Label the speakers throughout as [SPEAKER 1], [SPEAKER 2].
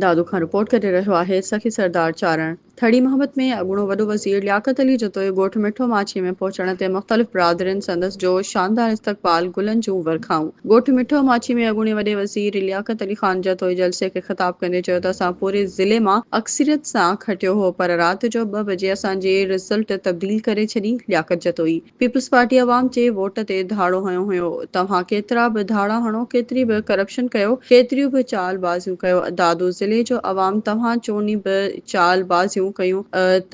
[SPEAKER 1] دادو کان رپورٽ ڪري رهيو آهي سخي سردار چارڻ. ٿڙي محبت ۾ اڳوڻو وڏو وزير لياقت علي جتوئي ڳوٺ مٺو ماڇي ۾ پهچڻ تي مختلف برادرين سندس جو شاندار استقبال گلن جون ورکائون ڳوٺ مٺو ماڇي ۾ اڳوڻي وڏي وزير لياقت علي خان جتوئي جلسي کي خطاب ڪندي چيو ته اسان پوري ضلعي مان اڪثريت سان کٽيو هو پر رات جو ٻه بجي اسان جي رزلٽ تبديل ڪري ڇڏي لياقت جتوئي پيپلز پارٽي عوام جي ووٽ تي ڌاڙو هنيو هيو، توهان ڪيترا به ڌاڙا هڻو، ڪيتري به ڪرپشن ڪيو، ڪيتريون به چال بازيون ڪيو، دادو ضلعي جو عوام توهان چوني به چال بازيون ڪيون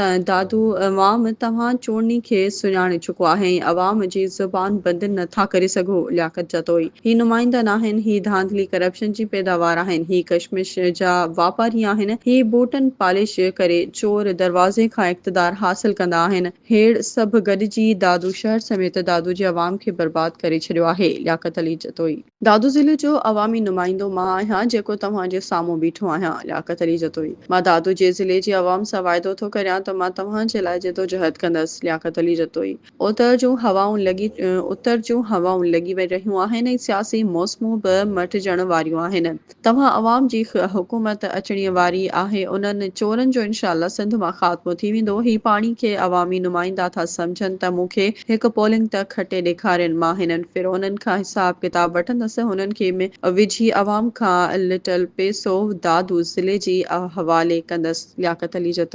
[SPEAKER 1] ته دادو عوام توهان چوني کي سڃاڻي چڪو آهي ۽ عوام جي زبان بند نه ٿا ڪري سگهو، لياقت جتوئي هي نمائندا ناهن، هي ڌانڌلي ڪرپشن جي پيداوار آهن، هي ڪشمش جا واپاري آهن، هي بوٽن پالش ڪري چور دروازي کان اقتدار حاصل ڪندا آهن. هيڙ سڀ گڏجي دادو شهر سميت دادو جي عوام کي برباد ڪري ڇڏيو آهي، لياقت علي جتوئي. دادو ضلعي جو عوامي نمائندو مان آهيان جيڪو توهان جي سامهون بيٺو آهيان، لياقت علي جتوئي. مان دادو جي ضلعي جي عوام سان واعدو ٿو ڪريان ته مان توهان جي لاء جدوجهد ڪندس، لياقت علي جتوئي. اتر جون هوائون لڳي اتر جون هوائون لڳي رهيون آهن ۽ سياسي موسمون به مٽجڻ واريون آهن. توهان عوام جي حڪومت اچڻي واري آهي انهن چورن جو انشاء الله سنڌ مان خاتمو ٿي ويندو هي پاڻي کي عوامي نمائندا ٿا سمجهن ته مون کي هڪ پولنگ ته کٽي ڏيکارين مان هنن فرعونن کان حساب ڪتاب وٺندس هنن کي ۾ وجهي عوام کان لٽل پيسو دادو ضلعي جي حوالي ڪندس لياقت علي جتوئي.